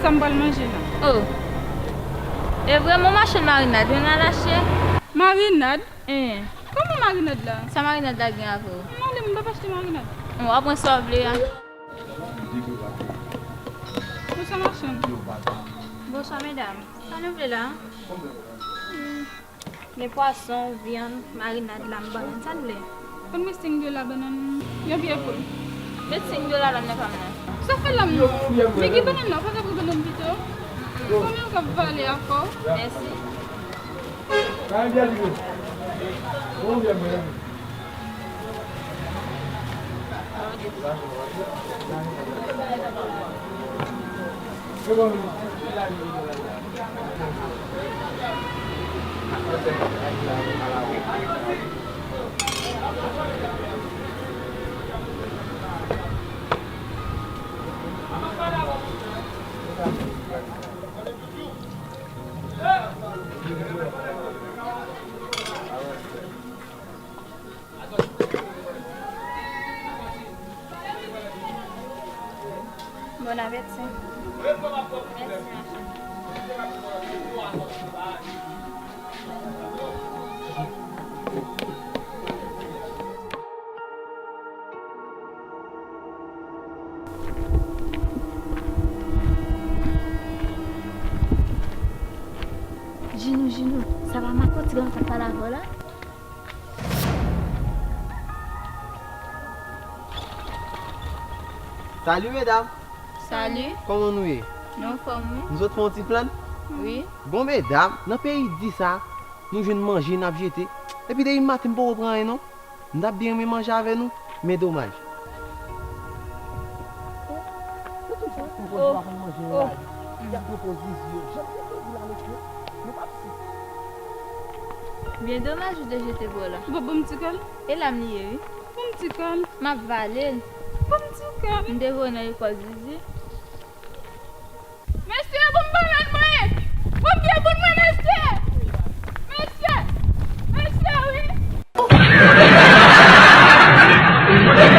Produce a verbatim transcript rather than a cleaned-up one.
M pral manje la. Oh. E vre, m wè w mache marinad, ou al achte? Marinad? Hein. Kòman marinad la? Sa marinad la gen avè w? M ale, m p ap achte marinad. Bon, w a pran sa w vle a. Bonswa, machann. Bonswa, medam. Sa nou vle la? Hmm. Gen pwason, vyann, marinad, lam, bannann, sa n vle? Ban mwen senk dola bannann, yon pye poul. Met senk dola lam nan pa m nan. Sa fè lam nan? Men gen bannann la, ou pa ka pran bannann pito? Konbyen ou ka vale a fò? Mèsi. Bon apeti. Mèsi, machann. Jinou, Jinou, sa pa Mako, ti gason k ap pale avè w la? Salut medam. Salut. Kòman nou ye? Nou anfòm, wi. Nou sot fè yon ti flann? Wi. Bon medam, nan peyi di sa, nou jwenn manje n ap jete. Epi depi maten m poko pran anyen non. M t ap byen renmen manje avè nou, men domaj. Ou toujou ap konn manje la, y ap pran pòz zizi yo. Jan m te di w la, mesye, nou p ap si. Byen domaj ou te jete bò la. Bon, bon, m ti kòl. E lam li ye, wi. Bon, m ti kòl. M ap vale l. Bon, m ti kòl. M te voye nan lekòl zizi.